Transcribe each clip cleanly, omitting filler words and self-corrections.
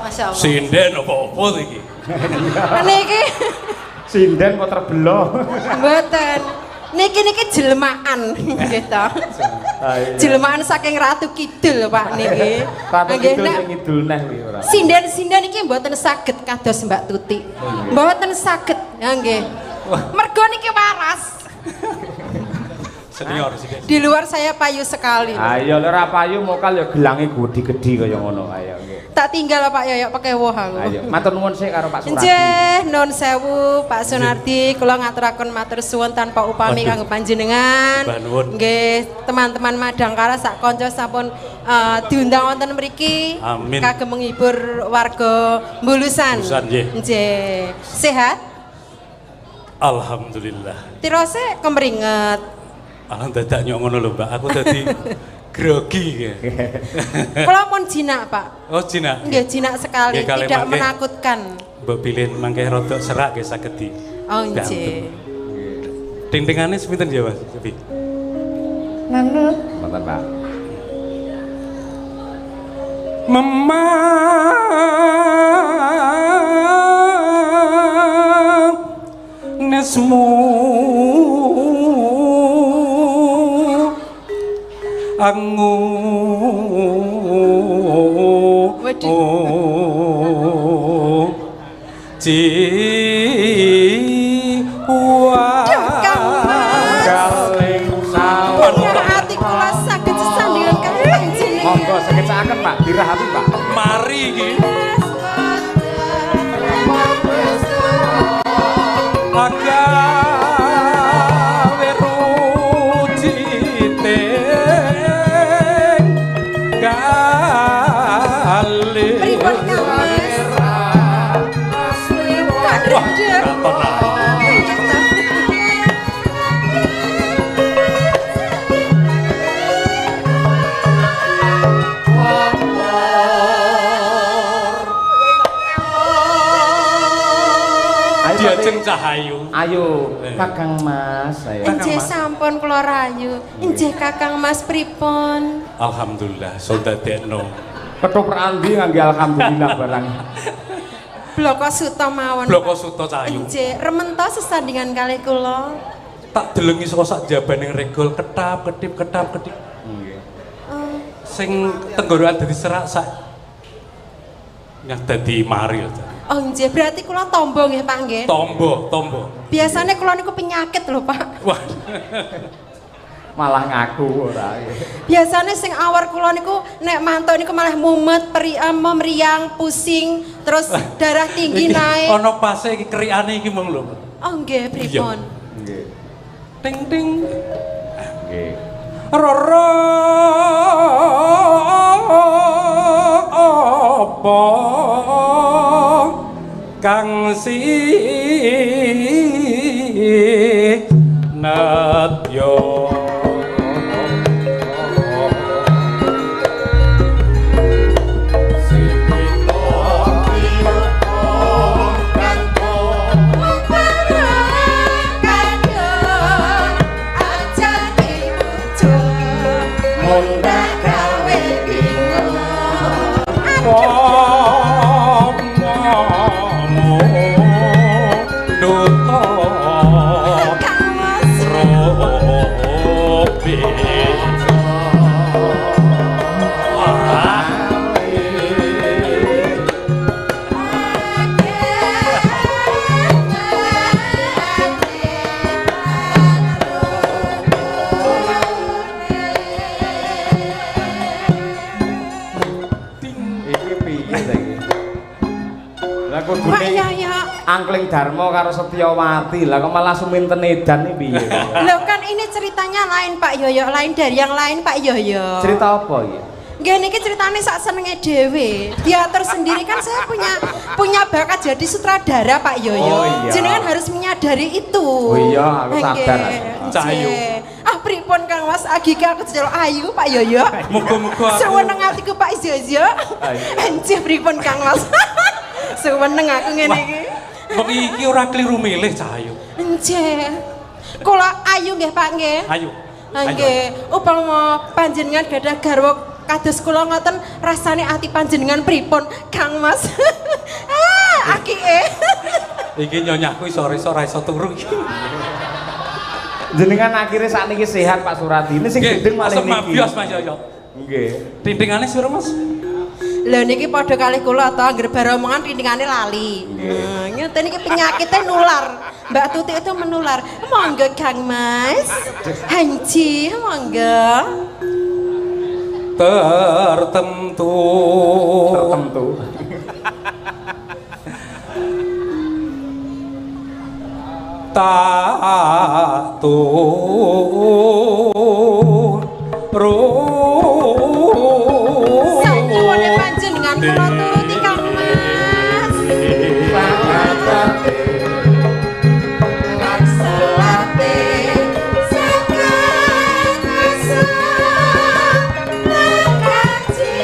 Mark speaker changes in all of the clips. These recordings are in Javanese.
Speaker 1: Masya Allah.
Speaker 2: Sinden apa-apa iki?
Speaker 1: Niki
Speaker 3: sinden kok terbelah.
Speaker 1: Mboten. Niki niki jelmaan nggih to. Jelmaan saking Ratu Kidul Pak niki.
Speaker 3: Ratu Kidul sing ngidul neh kuwi ora.
Speaker 1: Sinden-sinden iki mboten saged kados Mbak Tuti. Mboten saged nggih. Mergo niki waras.
Speaker 2: Senior sih.
Speaker 1: Di luar saya payu sekali.
Speaker 3: Ayo lho ora payu mokal ya gelange gedhi-gedhi kaya ngono. Ayo nggih.
Speaker 1: Tak tinggal Pak Yoyok pekewuh aku.
Speaker 3: Ayo matur nuwun sik karo Pak Sunardi.
Speaker 1: Nggih, nun sewu Pak Sunardi, kula ngaturaken matur suwun tanpa upami kanggo panjenengan. Nggih, teman-teman Madangkara sak kanca sampun diundang wonten mriki.
Speaker 2: Amin.
Speaker 1: Kagem menghibur warga Bulusan.
Speaker 2: Bulusan nggih.
Speaker 1: Nggih. Sehat?
Speaker 2: Alhamdulillah.
Speaker 1: Tirose kemringet.
Speaker 2: Alah dadak nyok ngono lho, Mbak. Aku dadi grogi iki.
Speaker 1: Kula pun jinak, Pak.
Speaker 2: Oh, jinak.
Speaker 1: Nggih, jinak sekali,
Speaker 2: nggih,
Speaker 1: tidak menakutkan.
Speaker 2: Mbok bilih mangke rada serak nggih saged di.
Speaker 1: Oh, nggih.
Speaker 2: Ting-tingane sepinten ya, Mas? Sepi.
Speaker 3: Manut. Mboten, Pak.
Speaker 2: Memang nesmu angu jiwa
Speaker 3: galing sawah
Speaker 1: ati kula saged sesandingan kalih panjenengan.
Speaker 3: Monggo saged-saged Pak, dirahapi Pak.
Speaker 2: Mari iki. Agawe rujite kali.
Speaker 1: Pripun Kang Mas? Kok ndredeg?
Speaker 2: Diajeng Cahayu.
Speaker 3: Ayo, Kakang Mas.
Speaker 1: Injih sampun kula rayu. Injih Kakang Mas pripun?
Speaker 2: Alhamdulillah, so dadekno.
Speaker 3: Ketoprak andi ngangge alhamdulillah barang.
Speaker 1: Bloko suta mawon.
Speaker 2: Bloko suta Cahayu.
Speaker 1: Injih, remen to sesandingan kalih kula.
Speaker 2: Tak delengi saka sak jabaning regol ketap ketip ketap ketip.
Speaker 3: Nggih.
Speaker 2: Sing tenggorokan dadi serak sak nyah dadi mari.
Speaker 1: Oh nggih, berarti kula tombo nggih Pak nggih.
Speaker 2: Tombo, tombo.
Speaker 1: Biasanya kula niku penyakit lho Pak.
Speaker 2: Wah.
Speaker 3: Malah ngaku ora.
Speaker 1: Biasanya sing awar kula niku nek mantuk niku malah mumet, meriang, pusing, terus darah tinggi naik.
Speaker 2: Ana pase iki kerikane iki mong lho.
Speaker 1: Oh nggih, pripun?
Speaker 3: Nggih.
Speaker 2: Ting ting.
Speaker 3: Nggih.
Speaker 2: Roro apa kang si nedya
Speaker 3: Angkling Darmo karo Setiawati lah kok malah suminten edan iki piye?
Speaker 1: Lho kan ini ceritanya lain Pak Yoyo, lain dari yang lain Pak Yoyo.
Speaker 3: Cerita apa iki?
Speaker 1: Nggih niki ceritane sak senenge dhewe. Diatur sendiri kan saya punya bakat jadi sutradara Pak Yoyo.
Speaker 3: Oh, iya.
Speaker 1: Jenengan harus menyadari itu.
Speaker 3: Oh iya, aku sadar.
Speaker 2: Cahayu.
Speaker 1: Ah pripun Kang Mas Agika aku diceluk ayu Pak Yoyo.
Speaker 2: Muga-muga aku.
Speaker 1: Seneng atiku Pak Yoyo. Anjih pripun Kang Mas. Seneng aku ngene iki.
Speaker 2: Wong iki ora kliru milih Cahayu.
Speaker 1: Nggih. Kula ayu nggih Pak nggih.
Speaker 2: Ayu.
Speaker 1: Nggih. Upama panjenengan gadah garwa Kados kula ngoten rasane ati panjenengan pripun, Kang Mas? Ah, akike.
Speaker 2: Iki nyonyahku iso-iso ora iso turu iki.
Speaker 3: Jenengan akhirnya sakniki sehat Pak Suradi. Ini sing gendeng malih niki.
Speaker 2: Mabios Mas Yoyo.
Speaker 3: Nggih.
Speaker 2: Tintingane sira Mas?
Speaker 1: Lho niki padha kalih kula to anggere bar omongan tintingane lali. Ngeten niki penyakitnya nular. Mbak Tuti itu menular. Monggo Kang Mas. Hanji, monggo.
Speaker 2: Tertentu.
Speaker 3: Tertentu.
Speaker 2: Tak turu.
Speaker 1: Saknyuwune panjenengan kula turuti Kang Mas. Lan selate sakat asa lakaji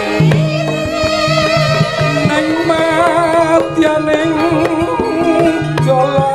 Speaker 2: nang matyaning jala.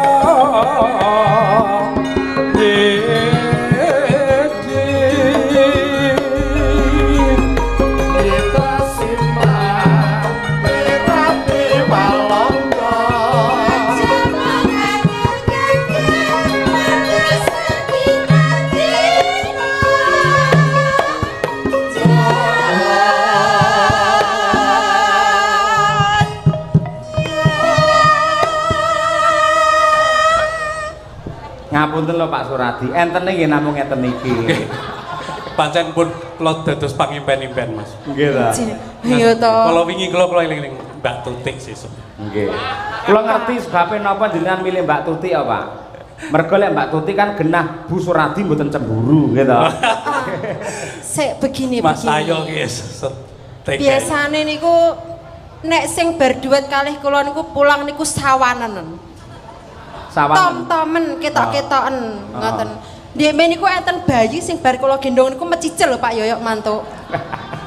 Speaker 3: Ngapunten lho Pak Suradi, entene nggih namung ngeten iki.
Speaker 2: Pancen pun kula dados pangimpen-impen Mas.
Speaker 3: Nggih ta.
Speaker 1: Iya to.
Speaker 2: Kala wingi kula eling-eling Mbak Tutik sesuk.
Speaker 3: Nggih. Kula ngerti sebabe napa jenengan milih Mbak Tutik ya, Pak. Mergo lek Mbak Tutik kan genah Bu Suradi mboten cemburu nggih to.
Speaker 1: Sik begini
Speaker 2: Mas
Speaker 1: begini.
Speaker 2: Ayo ki
Speaker 1: biasane niku nek sing berduet kalih kula niku pulang niku sawanen. Tom-tomen ketok-ketoken ngoten. Ndek niku enten bayi sing bar kula gendong niku mecicil lho Pak Yoyok mantuk.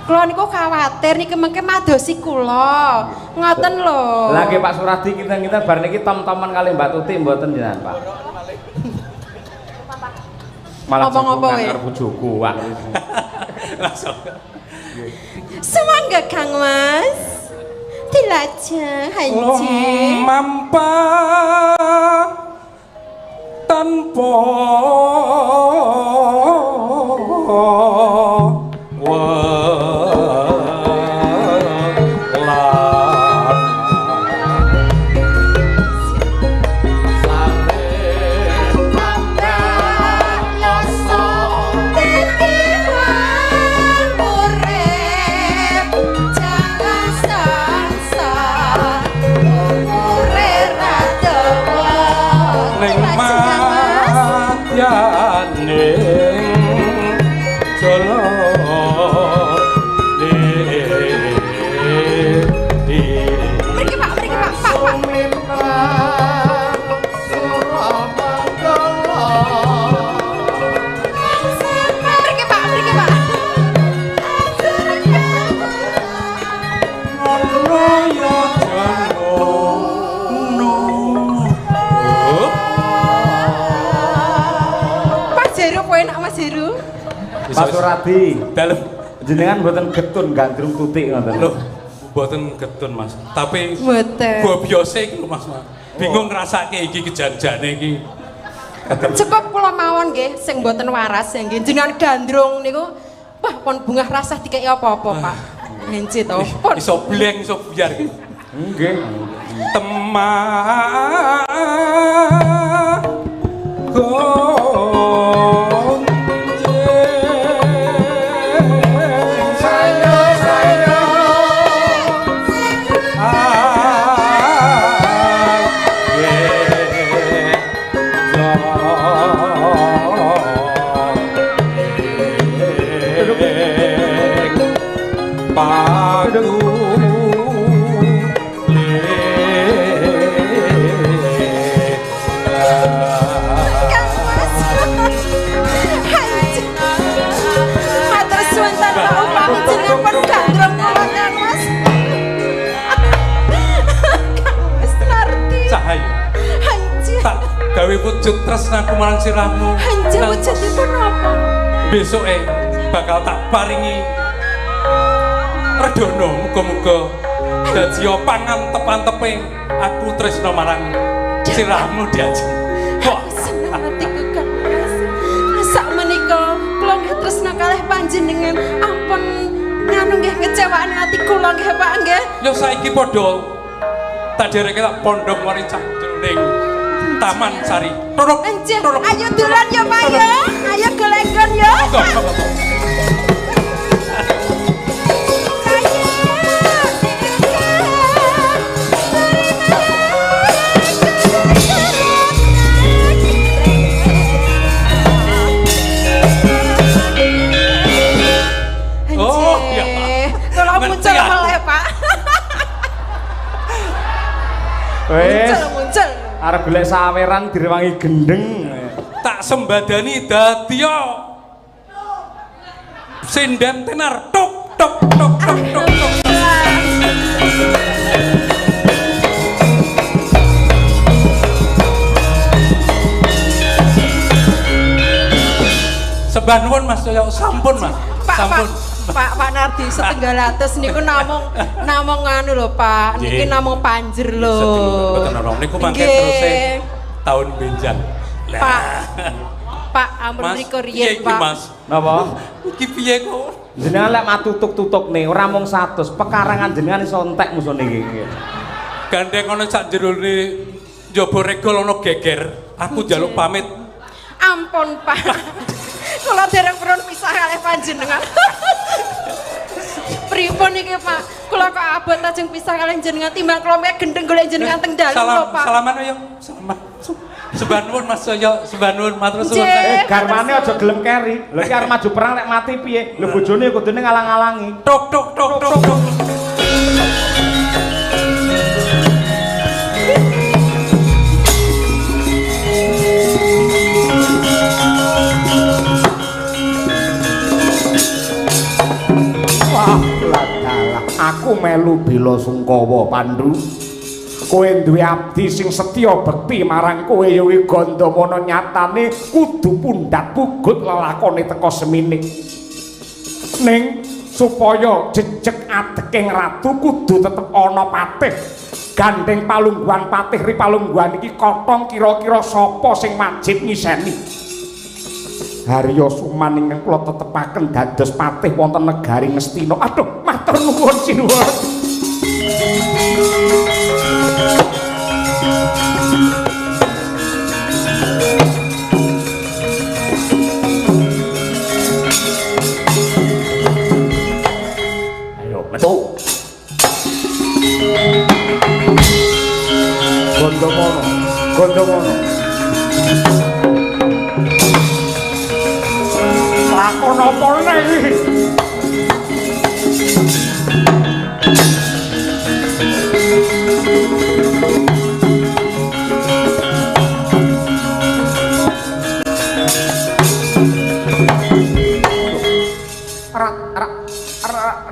Speaker 1: Kula niku khawatir niki mengke madosi kula. Ngoten lho.
Speaker 3: Lah nggih Pak Suradi kinten-kinten bar niki tom-tomen kalih Mbak Tuti mboten jenengan Pak. Malah
Speaker 1: ngomong apa
Speaker 3: karo bojoku Pak.
Speaker 2: Langsung.
Speaker 1: Sumangga Kang Mas. Dilajeng hanji.
Speaker 2: Mampa tanpa
Speaker 3: Pak Suradi,
Speaker 2: dalem
Speaker 3: jenengan mboten getun gandrung Tutik ngoten.
Speaker 2: Lho, mboten getun Mas. Tapi
Speaker 1: mboten.
Speaker 2: Gobyose iki lho Mas. Bingung ngrasake iki kejan-jane iki.
Speaker 1: Cukup kula mawon nggih sing mboten waras nggih. Jenengan gandrung niku wah pun bungah rasah dikeki apa-apa, Pak. Enci to.
Speaker 2: Iso bleng iso buyar iki.
Speaker 3: Nggih.
Speaker 2: Temah gawe wujud tresnaku marang sirahmu.
Speaker 1: Hanje wujudipun apa?
Speaker 2: Besoke bakal tak paringi Redono muga-muga dadi pangantep-antepe aku tresna marang sirahmu Diajeng. Kok
Speaker 1: seneng atiku Kang Mas. Sak menika kula nggih tresna kalih panjenengan. Ampun nganu nggih ngecewaan ati kula nggih Pak nggih.
Speaker 2: Ya saiki padha tak dereke tak pondok mari cak jroning Taman Sari. Turuk.
Speaker 1: Ayo dolan ya Pak ya. Ayo golek-golek ya.
Speaker 2: Oh, ya.
Speaker 1: Kalau muncul meleh, Pak.
Speaker 3: Wes.
Speaker 1: Muncul.
Speaker 3: Arep golek saweran direwangi gendeng.
Speaker 2: Tak sembadani dadi sinden tenar tok tok tok tok tok tok. Sembah nuwun Mas Yoyo, sampun Mas.
Speaker 1: Pak,
Speaker 2: sampun.
Speaker 1: Pak Nardi setengah atus niku namung namung anu lho Pak, niki namung panjer lho.
Speaker 2: Mboten ana niku mangke terus tahun benjang.
Speaker 1: Pak. Pak ampun mriku riyen Pak.
Speaker 2: Mas.
Speaker 3: Napa?
Speaker 2: Iki piye kok?
Speaker 3: Jenengan lek matutuk-tutukne ora mung 100, pekarangan jenengan iso entek musune iki.
Speaker 2: Gandeng ana sak jerone njaba regol ana geger. Aku njaluk pamit.
Speaker 1: Ampun Pak. Kula dereng purun pisah kalih panjenengan. Pripun iki Pak? Kula kok abot lajeng pisah kalih jenengan timbang kula mek gendeng golek jenengan teng dalem lho Pak.
Speaker 2: Salaman yo. Salaman. Sembah nuwun Mas Yoyo, sembah nuwun matur suwun.
Speaker 3: Garwane aja gelem keri. Lha iki arep maju perang nek mati piye? Lho bojone kudune ngalang-alangi.
Speaker 2: Tok tok tok tok tok.
Speaker 4: Wah, ladalah aku melu bela sungkawa Pandu. Kowe duwe abdi sing setya bekti marang kowe ya kuwi Gandamana nyatane kudu pundhat pugut lelakone teka semene. Ning supaya jejeg adeking ratu kudu tetep ana patih. Gandeng palungguhan patih ri palungguhan iki kotong kira-kira sapa sing wajib ngiseni. Harya Suman ingkang kula tetepaken dados patih wonten negari Ngastina. Aduh, matur nuwun sinuwun. Ayo metu. Gondomono, Gondomono. Lakon apa neh iki?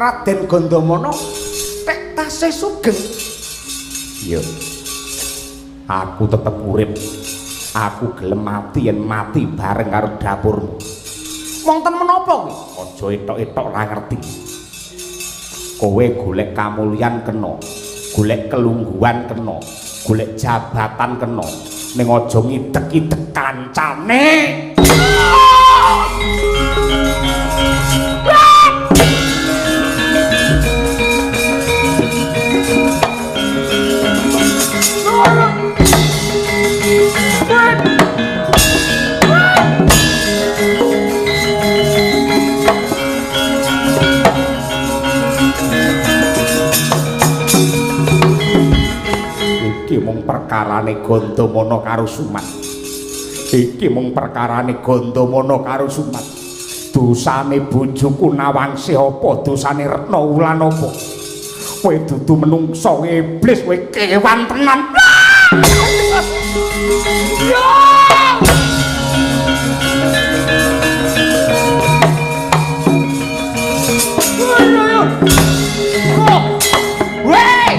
Speaker 4: Raden Gandamana tek tasih sugeng.
Speaker 3: Iya. Aku tetep urip. Aku gelem mati yen mati bareng karo dapurmu.
Speaker 4: Wonten menapa kuwi?
Speaker 3: Aja etok-etok ora ngerti. Kowe golek kamulyan kena, golek kelungguhan kena, golek jabatan kena, ning aja ngidek-idek kancane. Iki mung perkarane Gandamana karo Suman. Iki mung perkarane Gandamana karo Suman. Dosane bojoku Nawangsih apa dosane Retna Wulan apa? Kowe dudu menungsa, iblis, kowe kewan tenan.
Speaker 4: Weh!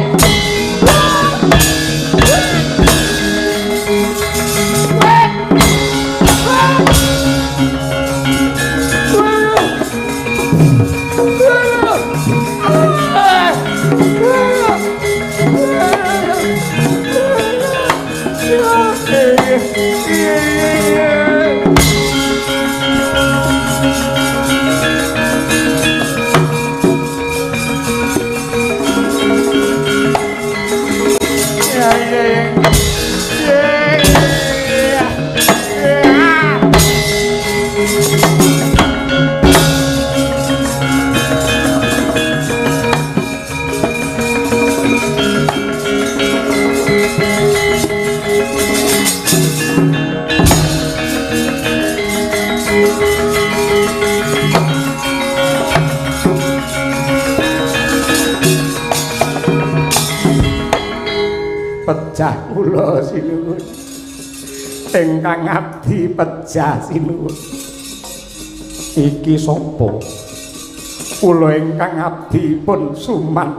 Speaker 3: Pejah kula sinuwun. Ingkang abdi pejah sinuwun. Iki sapa? Kula ingkang abdi pun Suman.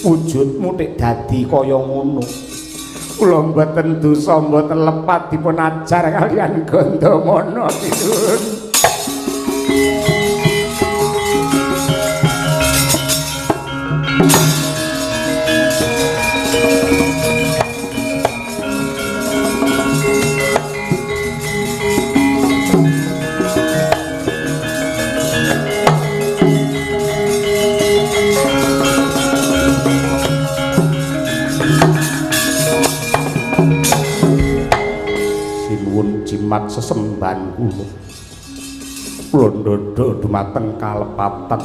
Speaker 3: Wujudmu tek dadi kaya ngono. Kula mboten dosa mboten lepat dipun ajar kaliyan Gandamana sinuwun. Jimat sesembahan kula. Kula ndhodho dumateng kalepatan.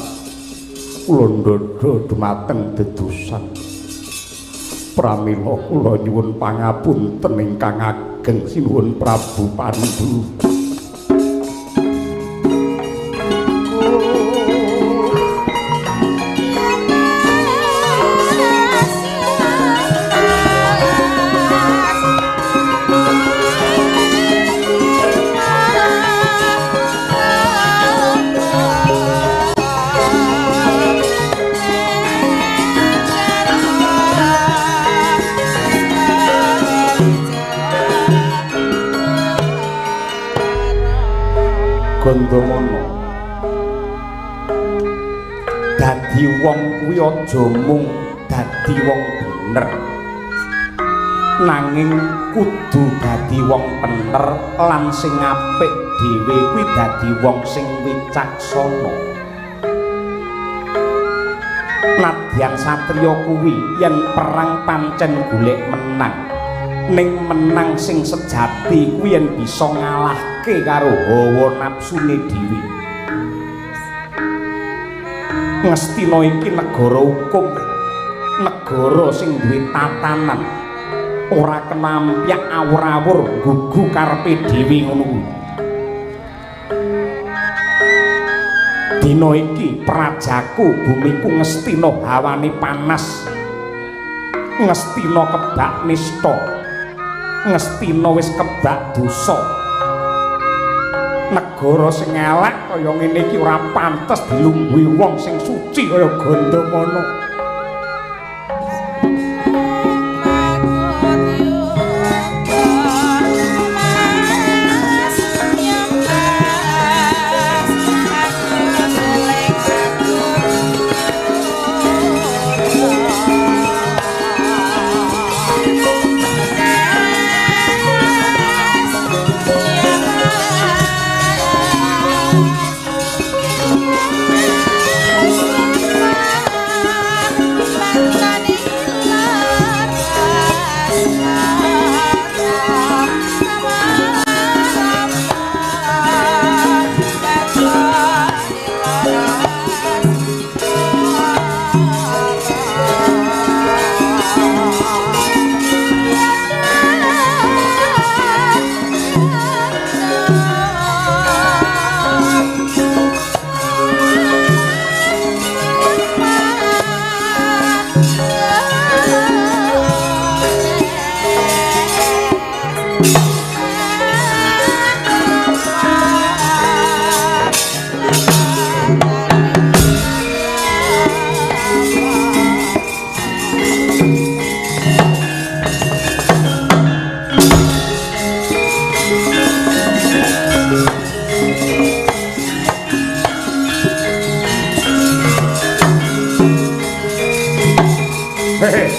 Speaker 3: Kula ndhodho dumateng dedusan. Pramila kula nyuwun pangapunten ingkang ageng sinuwun Prabu Pandu. Gandamana dadi wong kuwi aja mung dadi wong bener, nanging kudu dadi wong bener lan sing apik dhewe kuwi dadi wong sing wicaksana. Nadyan satriya kuwi yen perang pancen golek menang, ning menang sing sejati kuwi yen bisa ngalahke karo hawa nafsune dhewe. Ngastina iki negara hukum, negara sing duwe tatanan, ora kenampyak awur-awur gugu karepe dhewe ngono kuwi. Dina iki prajaku bumiku Ngastina hawane panas, Ngastina kebak nista, Ngastina wis kebak dosa. Negara sing elek kaya ngene iki ora pantes dilungguhi wong sing suci kaya Gandamana.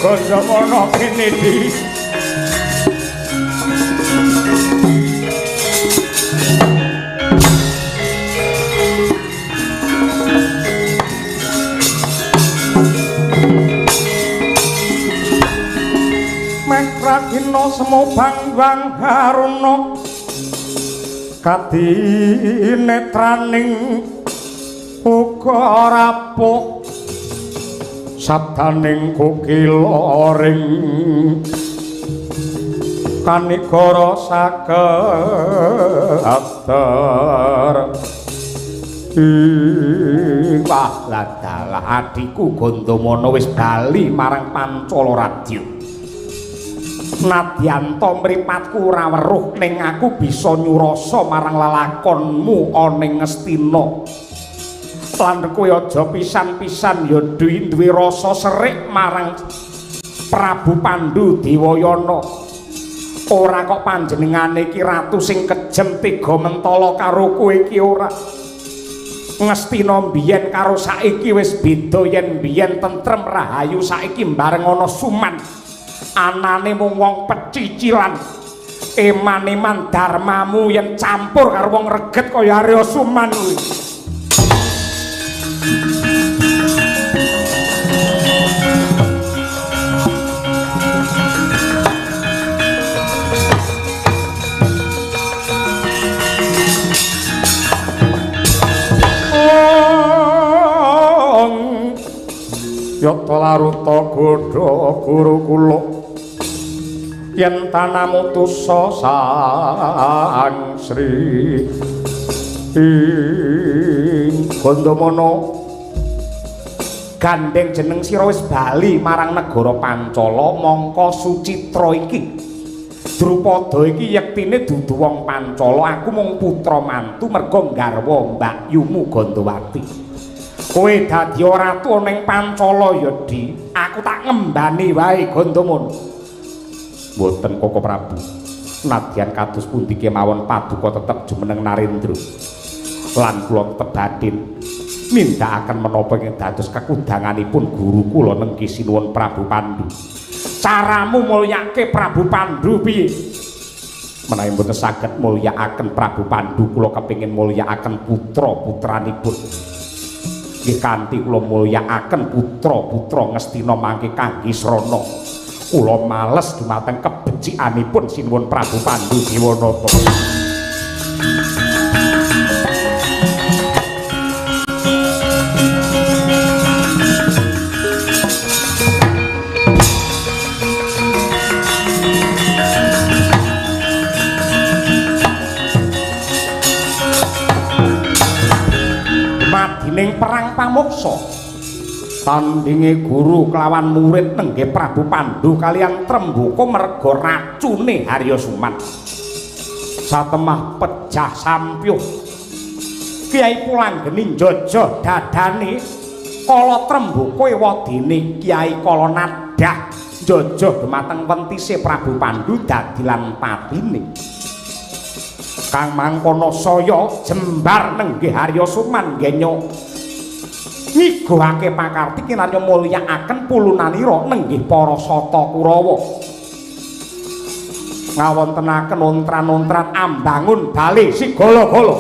Speaker 3: Gandamana kene di Mekradina Semobang Haruna kadinetraning uga rapuh sabdaning kukila ring kanigara saketer. Wah ladalah adhiku Gandamana wis bali marang Pancala Radya. Nadyan ta mripatku ora weruh ning aku bisa nyurasa marang lelakonmu ana ing Ngastina. Lan kowe aja pisan-pisan ya duwe rasa serik marang Prabu Pandu Dewayana. Ora kok panjenengane iki ratu sing kejem tega mentala karo kowe iki ora. Ngastina mbiyen karo saiki wis beda, yen mbiyen tentrem rahayu saiki bareng ana suman. Anane mung wong pecicilan. Eman-eman darmamu yen campur karo wong reget kaya Arya Suman kuwi. Yata laruta godha guru kula yen tanamutusa Sang Sri Gandamana gandeng jeneng sira wis bali marang negara Pancala mongko Sucitra iki Drupada iki yektine dudu wong Pancala, aku mung putra mantu merga nggarwa mbakyumu Gandawati. Kowe dadi ratu ning Pancala ya Di, aku tak ngembani wae Gandamana. Mboten Koko Prabu, nadyan kados pundi kemawon paduka tetep jumeneng Narendra lan kula tetep batin nindakaken menapa ingkang dados kekudanganipun guru kula nengki sinuwun Prabu Pandu. Caramu mulyake Prabu Pandu piye? Menawi mboten saged mulyakaken Prabu Pandu, kula kepengin mulyakaken putra-putranipun. Nggih kanthi kula mulyakaken putra-putra Ngastina mangke kangge srana. Kula males dumateng kebecikanipun sinuwun Prabu Pandu Dewanata. Madining perang pamoksa tandinge guru kelawan murid nenggih Prabu Pandu kalian Tremboko merga racune Harya Suman. Satemah pejah sampyuh Kyai Pulanggeni njojoh dadane Kala Tremboko ewadene Kyai Kala Nadah njojoh dumateng wentise Prabu Pandu dadi lan patine. Kang mangkono saya jembar nenggih Harya Suman genyo ngigohake pakarti kinarya mulyakaken pulunanira nenggih para sata Kurawa. Ngawontenaken ontran-ontran ambangun bali sigala-gala.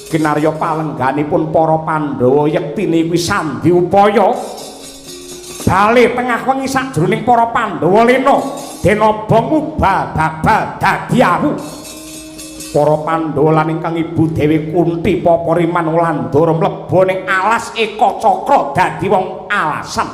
Speaker 3: Kinarya palengganipun para Pandhawa yektine kuwi sandi upaya. Bali tengah wengi sajroning para Pandhawa lena den obong ubal babal dadi awu. Para Pandhawa lan ingkang ibu Dewi Kunti Papariman Wulandara mlebu ning alas Eka Cakra dadi wong alasan.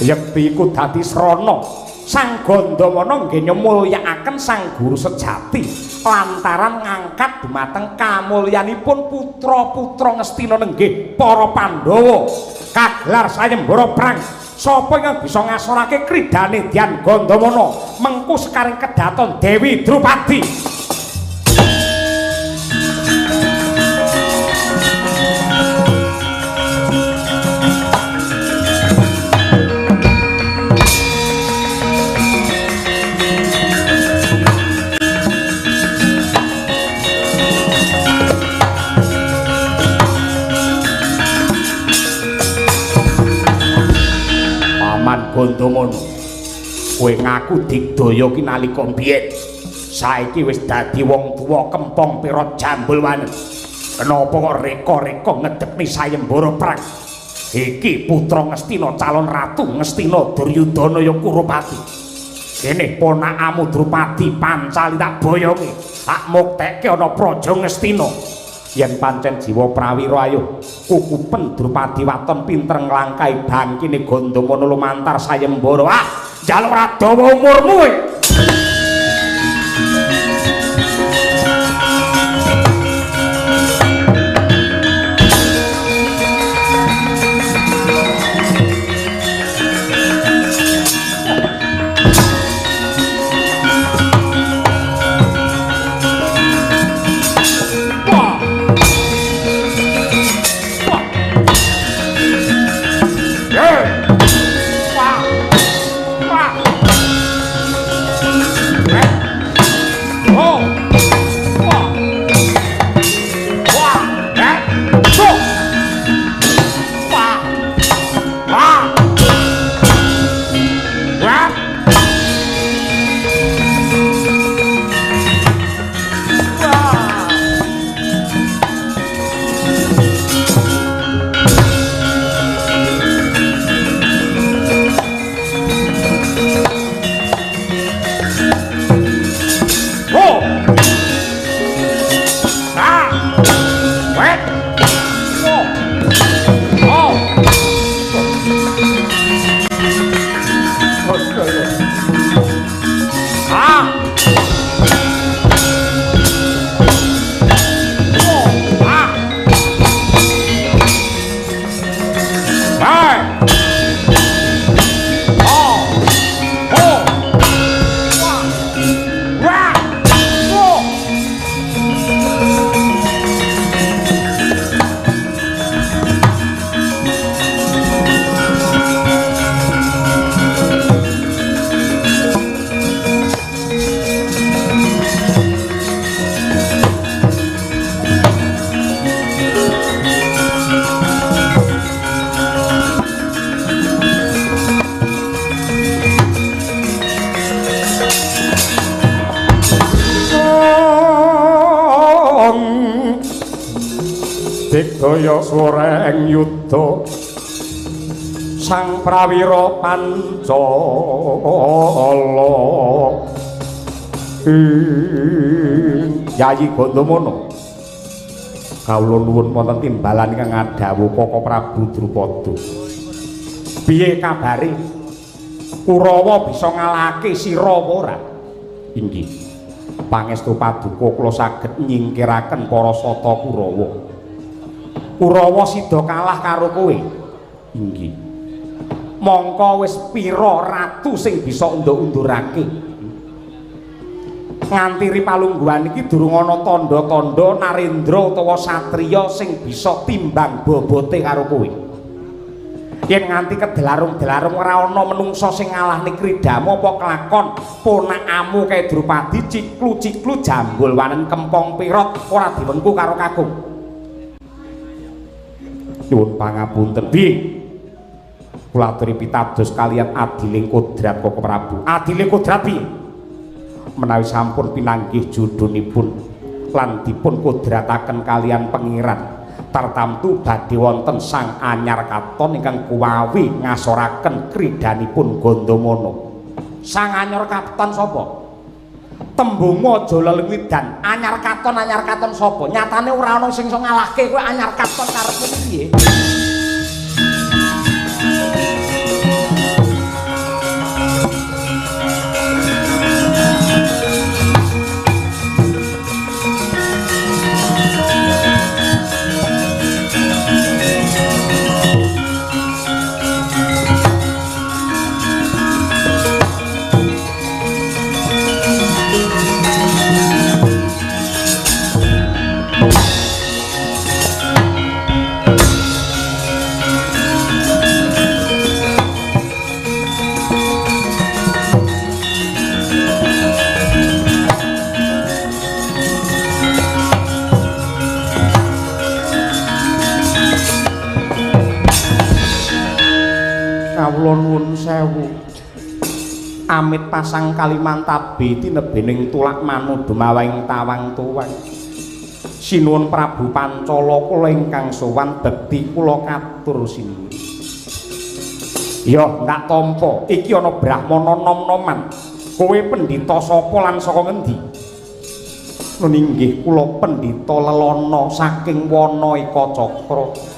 Speaker 3: Yekti iku dadi srana Sang Gandamana nggih nyemulyakaken sang guru sejati lantaran ngangkat dumateng kamulyanipun putra-putra Ngastina nenggih para Pandhawa kagelar sayembara perang. Sapa ingkang bisa ngasorake kridane Dyan Gandamana mengku sekaring kedaton Dewi Drupadi. Gandamana, kowe ngaku digdaya ki nalika mbiyen. Saiki wis dadi wong tuwa kempong pira jambul wani. Kenapa kok reka-reka ngedekni sayembara perang? Iki putra Ngastina calon ratu Ngastina Duryudana ya Kurupati. Kene ponakamu Drupadi Pancali tak boyongi. Tak muktekke ana praja Ngastina. Yen pancen jiwa prawira ayo kukupen Drupadi waton pinter nglangkai bangkine Gandamana lumantar sayembara. Ah, njaluk ra dawa umurmu kowe. Sedaya swara ing yuda Sang Prawira Pancala. Yayi Gandamana, kawula nuwun wonten timbalan ingkang ngadhawuh Kaka Prabu Drupada. Piye kabare? Kurawa bisa ngalahake sira apa ora? Inggih. Pangestu paduka kula saged nyingkiraken para sata Kurawa. Kurawa sida kalah karo kowe. Inggih. Mongko wis pira ratu sing bisa undur-undurake? Nganti ri palungguhan iki durung ana tandha-tandha narendra utawa satriya sing bisa timbang bobote karo kowe. Yen nganti kedelarung-delarung ora ana menungsa sing ngalahne kridamu apa kelakon ponakamu kae Drupadi ciklu-ciklu jambul wanen kempong pirot ora diwengku karo kakung. Nyuwun pangapunten. Piye? Kula aturi pitados kaliyan adiling kodrat Kaka Prabu. Adiling kodrat piye? Menawi sampun pinanggih jodhonipun lan dipun kodrataken kaliyan pengiran tartamtu badhe wonten Sang Anyar Katon ingkang kuwawi ngasoraken kridanipun Gandamana. Sang Anyar Katon sapa? Tembungmu aja lelengidan. Anyar Katon, Anyar Katon sapa? Nyatane ora ana sing iso ngalahke kowe Anyar Katon karepmu piye? Kawula nuwun sewu. Amit pasang Kalimantabe tinebening tulak manu dumawahing tawang tuwang. Sinuwun Prabu Pancala kula ingkang sowan bekti kula katur sinuwun. Ya, ndak tampa. Iki ana brahmana nom-noman. Kowe pendhita sapa lan saka ngendi? Nun inggih kula pendhita lelana saking wana Ekacakra.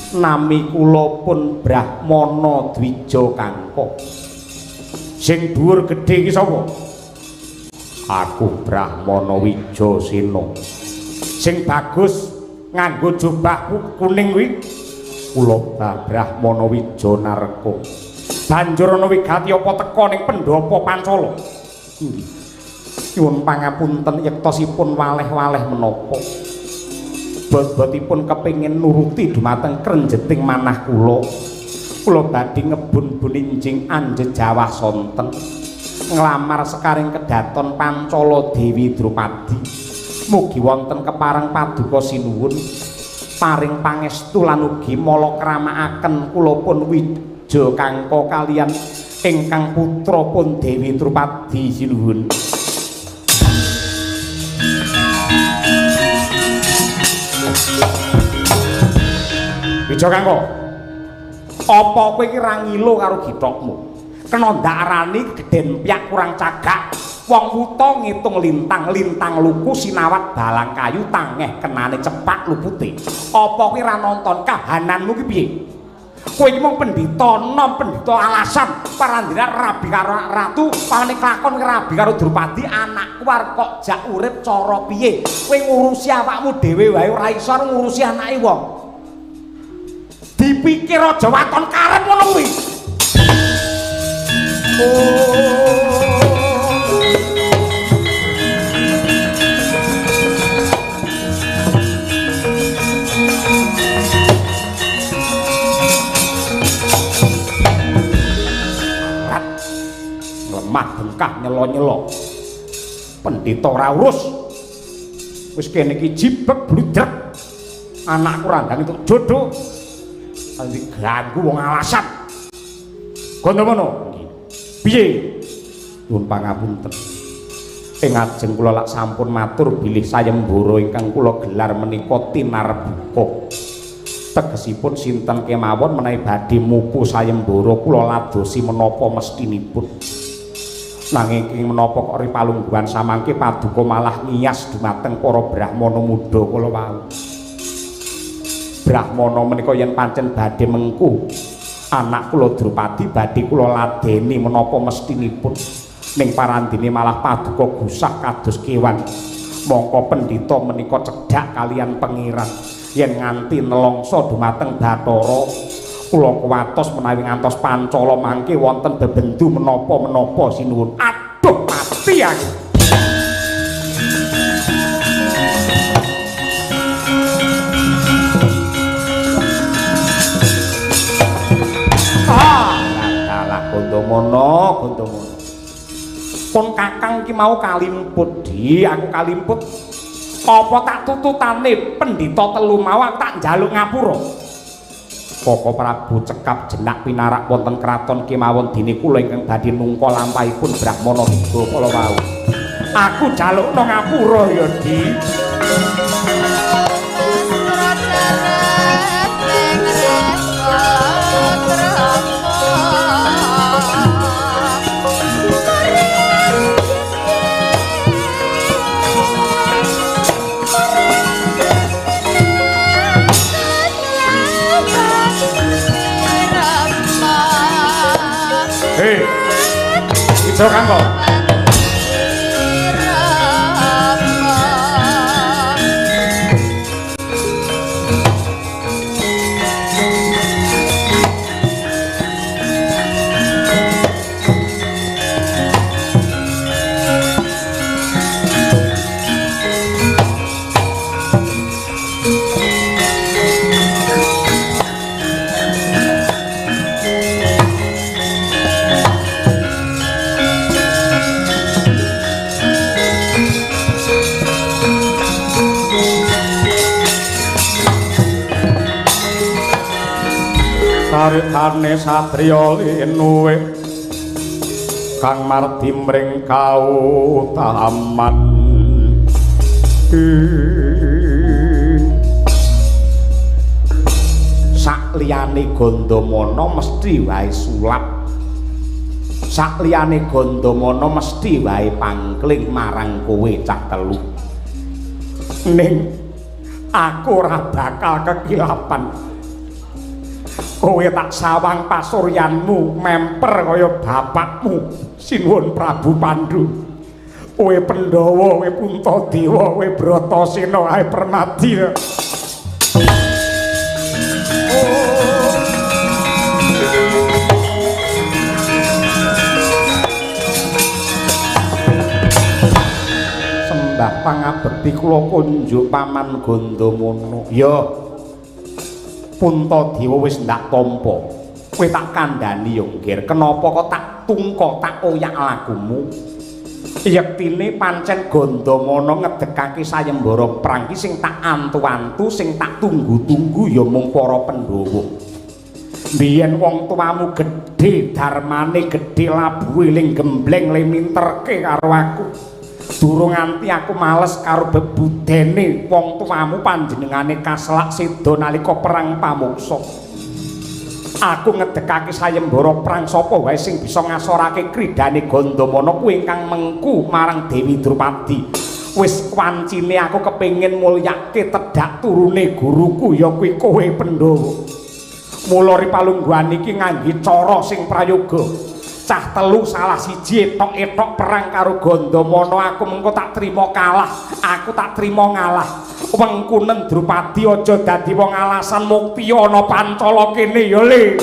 Speaker 3: Nami kula pun Brahmana Dwija Kangka. Sing dhuwur gedhe iki sapa? Aku Brahmana Wijasena. Sing bagus nganggo jubah kuning kuwi kula Brahmana Wijanarka. Banjur ana wigati apa teka ning pendhapa Pancala? Inggih. Nyuwun pangapunten yektosipun waleh-waleh menapa? Bot-botipun kepingin nuruti dumateng krenjeting manah kula. Kula badhe ngebun-bun injing anjejawah sonten nglamar sekaring kedaton Pancala Dewi Drupadi. Mugi wonten kepareng paduka sinuwun paring pangestu lan ugi mala kramakaken kula pun Wija Kangka kaliyan ingkang putra pun Dewi Drupadi sinuwun. Wija Kangka, apa kowe iki ra ngilo karo githokmu? Kena ndak arani gedhen pyak kurang cagak. Wong wuta ngitung lintang, lintang luku sinawat balang kayu tangeh kenane cepak lupute. Apa kowe ra nonton kahananmu ki piye? Kowe iki mung pendhita nom, pendhita alasan parandira rabi karo ratu, pawane klakon rabi karo Drupadi, anakku arep kok jak urip cara piye? Kowe ngurusi awakmu dhewe wae ora iso ngurusi anake wong. Dipikir aja waton karep ngono kuwi. Rat lemah bengkah nyelo-nyelo. Pendhita ora urus. Wis kene iki jibek bludrek. Anakku randang entuk jodoh. Diganggu wong alasan. Gandamana. Piye? Nyuwun pangapunten. Ing ajeng kula lak sampun matur bilih sayembara ingkang kula gelar menika tinarbuka. Tegesipun sinten kemawon menawi badhe mupu sayembara kula ladosi menapa mestinipun. Nanging ing menapa kok ri palungguhan samangke paduka malah ngiyas dumateng para brahmana muda kula wau. Brahmana menika yen pancen badhe mengku anak kula Drupadi badhe kula ladeni menapa mestinipun. Ning parandene malah paduka gusah kados kewan. Mongko pendhita menika cedhak kalian pengiran. Yen nganti nelongso dumateng Bathara kula kuwatos menawi ngantos pancala mangke wonten bebendu menapa-menapa sinuwun. Aduh mati aku. Ah, dalah Gandamana, Gandamana. Pun kakang ki mau kalimput, Di, aku kalimput. Apa tak tututane pendhita telu mau aku tak njaluk ngapura. Koko Prabu cekap jenak pinarak wonten kraton kemawon dene kula ingkang badhe nungka lampahipun brahmana tiga kala wau. Aku jalukno ngapura ya, Di. Hei, ijo kanggo. Saritane satriya linuwe kang mardi mring kautaman. Sakliyane Gandamana mesti wae sulap. Sakliyane Gandamana mesti wae pangkling marang kowe cah telu. Ning aku ora bakal kekilapan. Kowe tak sawang pasuryanmu memper kaya bapakmu Sinuwun Prabu Pandu. Kowe Pandhawa, kowe Puntadewa, kowe Bratasena, ae Permadi. Sembah pangabekti kula kunjuk Paman Gandamana. Ya. Puntadewa wis ndak tampa. Kowe tak kandhani yo, Nggir. Kenapa kok tak tungka tak oyak lagumu? Yektine pancen Gandamana ngedekake sayembara perang ki sing tak antu-antu, sing tak tunggu-tunggu ya mung para Pandhawa. Biyen wong tuamu gedhe darmane, gedhe labuhe ling gembleng le minterke karo aku. Durung nganti aku males karo bebudene wong tuamu panjenengane kaselak seda nalika perang pamuksa. Aku ngedekake sayembara perang sapa wae sing bisa ngasorake kridane Gandamana kuwi ingkang mengku marang Dewi Drupadi. Wis wancine aku kepengin mulyake tedhak turune guruku ya kuwi kowe Pandhawa. Mula ri palungguhan iki ngangge cara sing prayoga. Cah telu salah siji etok-etok perang karo Gandamana, aku mengko tak trima kalah, aku tak trima ngalah. Wengkunen Drupadi aja dadi wong alasan mukti ana pancala kene ya le.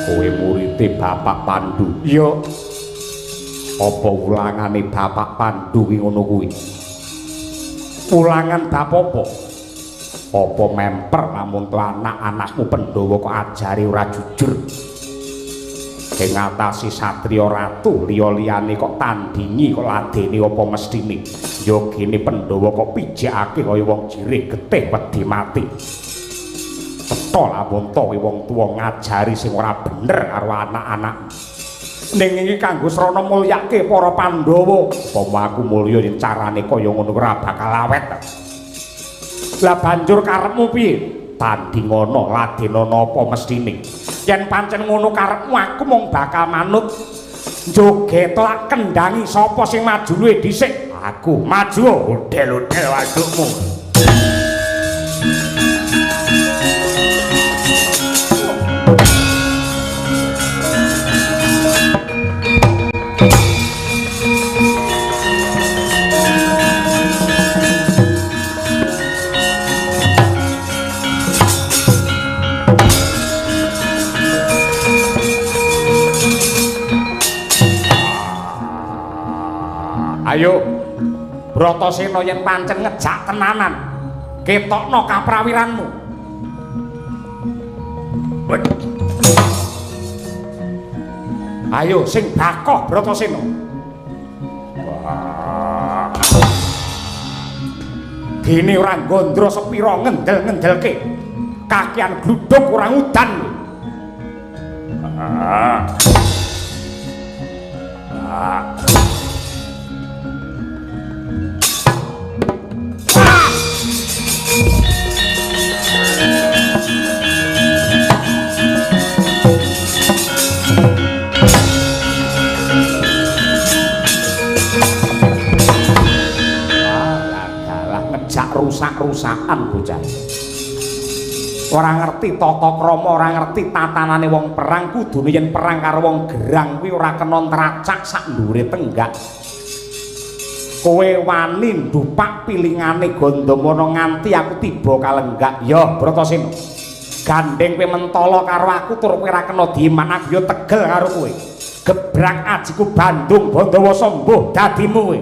Speaker 3: Kowe murite Bapak Pandu. Iya. Apa ulangane Bapak Pandu ki ngono kuwi? Ulangan bab apa? Apa memper lamun to anak-anakmu Pandhawa kok ajare ora jujur. Ing ngatasi satriya ratu liya-liyane kok tandingi kok ladeni apa mestine. Ya gene Pandhawa kok pijakake kaya wong jirih getih wedi mati. Cetha lawonta kuwi wong tuwa ngajari sing ora bener karo anak-anak. Ning iki kanggo srana mulyake para Pandhawa. Upama aku mulya yen carane kaya ngono ora bakal awet. Lah banjur karepmu piye? Tandingana ladenana apa mesthine? Yen pancen ngono karepmu aku mung bakal manut. Joget tak kendhangi sapa sing maju luwih dhisik? Aku maju odel-odel wadukmu. Ayo Bratasena yen pancen ngejak tenanan, ketokno kaprawiranmu. Ayo sing bakoh Bratasena. Gene ora gondro sepira ngendel-ngendelke. Kakean gluduk ora udan. Rusak-rusakan bocah. Ora ngerti tata krama, ora ngerti tatanane wong perang. Kudune yen perang karo wong gerang kuwi ora kena ntracak sak ndure tenggak. Kowe wani ndupak pilingane Gandamana nganti aku tiba kalenggak. Ya Bratasena, gandeng kowe mentala karo aku tur kowe ora kena diman, aku ya tegel karo kowe. Gebrak ajiku Bandung Bandawasa mbuh dadimu kowe.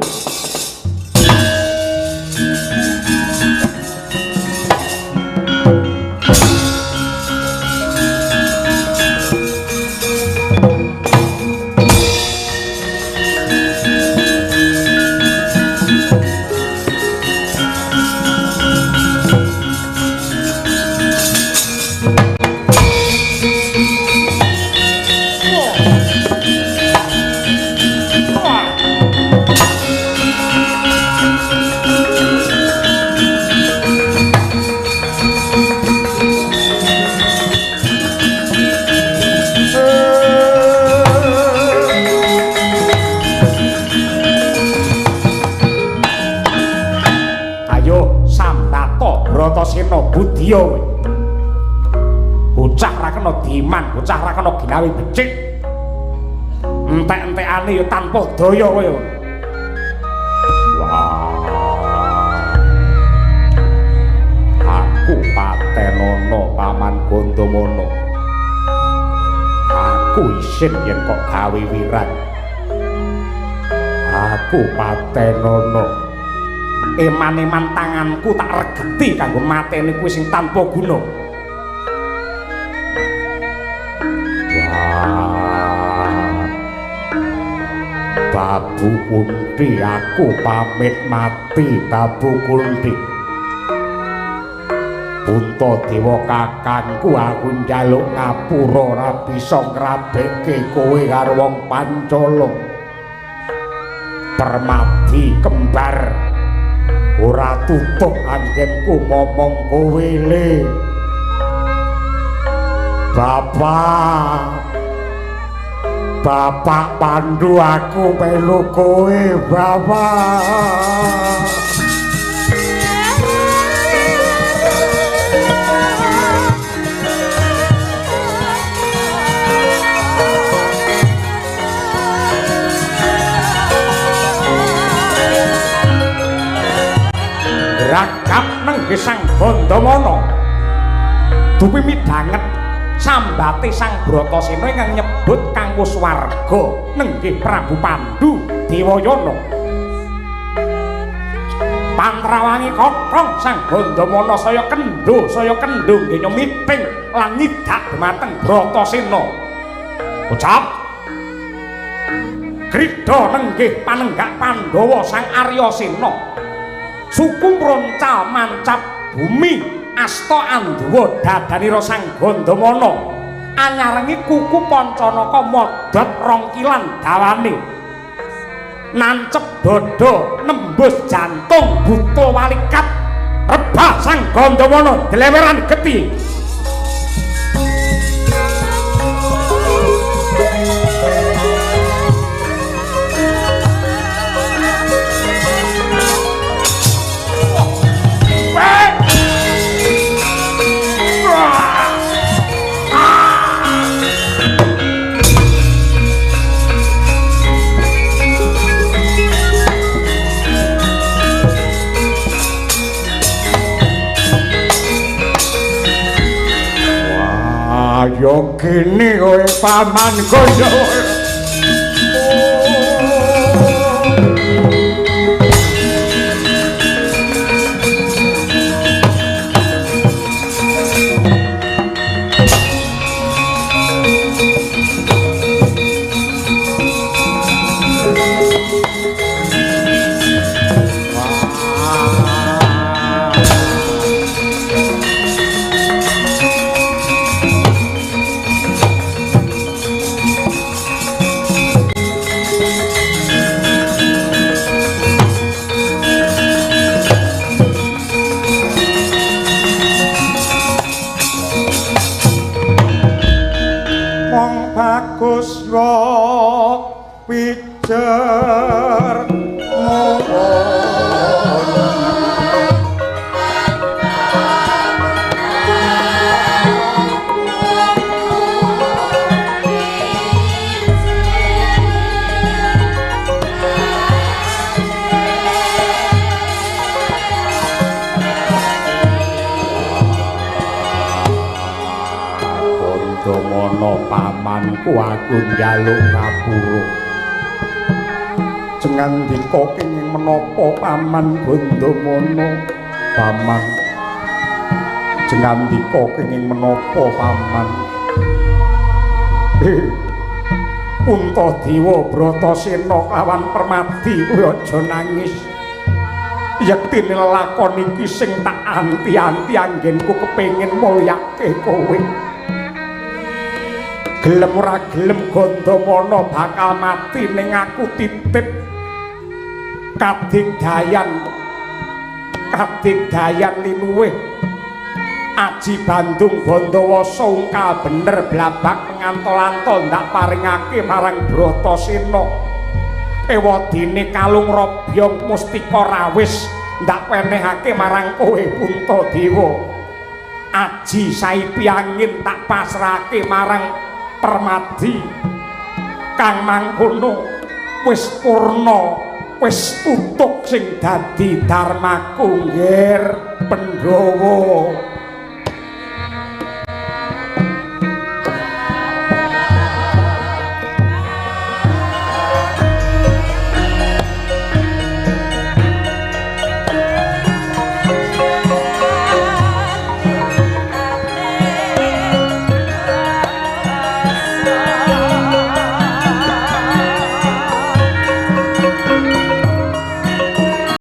Speaker 3: Bratasena budya kowe. Bocah ra kena diman, bocah ra kena ginawe becik. Entek-entekane ya tanpa daya kowe. Wah. Aku patenono Paman Gandamana. Aku isin yen kok gawe wirang. Aku patenono. Eman-eman tanganku tak regeti kanggo mateni kuwi sing tanpa guna. Wah. Babu Kunti, aku pamit mati Babu Kunti. Puntadewa kakangku aku njaluk ngapura ora bisa ngrabekke kowe karo wong Pancala. Permadi kembar ora tutup anggenku momong kowe le. Bapak, Bapak Pandu aku melu kowe Bapak. Ragap nenggih Sang Gandamana. Dupi midhanget sambate Sang Bratasena ingkang nyebut kanggo swarga nenggih Prabu Pandu Dewayana. Pantrawangi kothong Sang Gandamana saya kendho nggih nyemiting lan nyidak dhumateng Bratasena. Ucap Krida nenggih panenggak Pandhawa Sang Aryasena. Suku mroncal mancap bumi Asta anduwa dadanira Sang Gandamana. Anyarengi kuku Pancanaka modhot rongkilan dawane. Nancep dada nembus jantung buta walikat. Rebah Sang Gandamana dleweran getih. Ayo kene kowe paman Gandamana. Pamanku aku njaluk ngapura. Jengandika kenging menapa paman Gandamana? Paman. Jengandika kenging menapa paman? Puntadewa Bratasena kawan Permadi kuwi aja nangis. Yektine lelakon iki sing tak anti-anti anggenku kepengin mulyake kowe. Gelem ora gelem Gandamana bakal mati ning aku titip kadigdayan kadigdayan linuwih aji Bandung Bandawasa ungkal bener blabak mengantol-antol ndak paringake marang Bratasena. Ewadene kalung robyong mustika rawis ndak wenehake marang kowe Puntadewa. Aji saipi angin tak pasrahake marang Permadi kang mangkono wis purna wis tutuk sing dadi dharmaku nggir Pandhawa.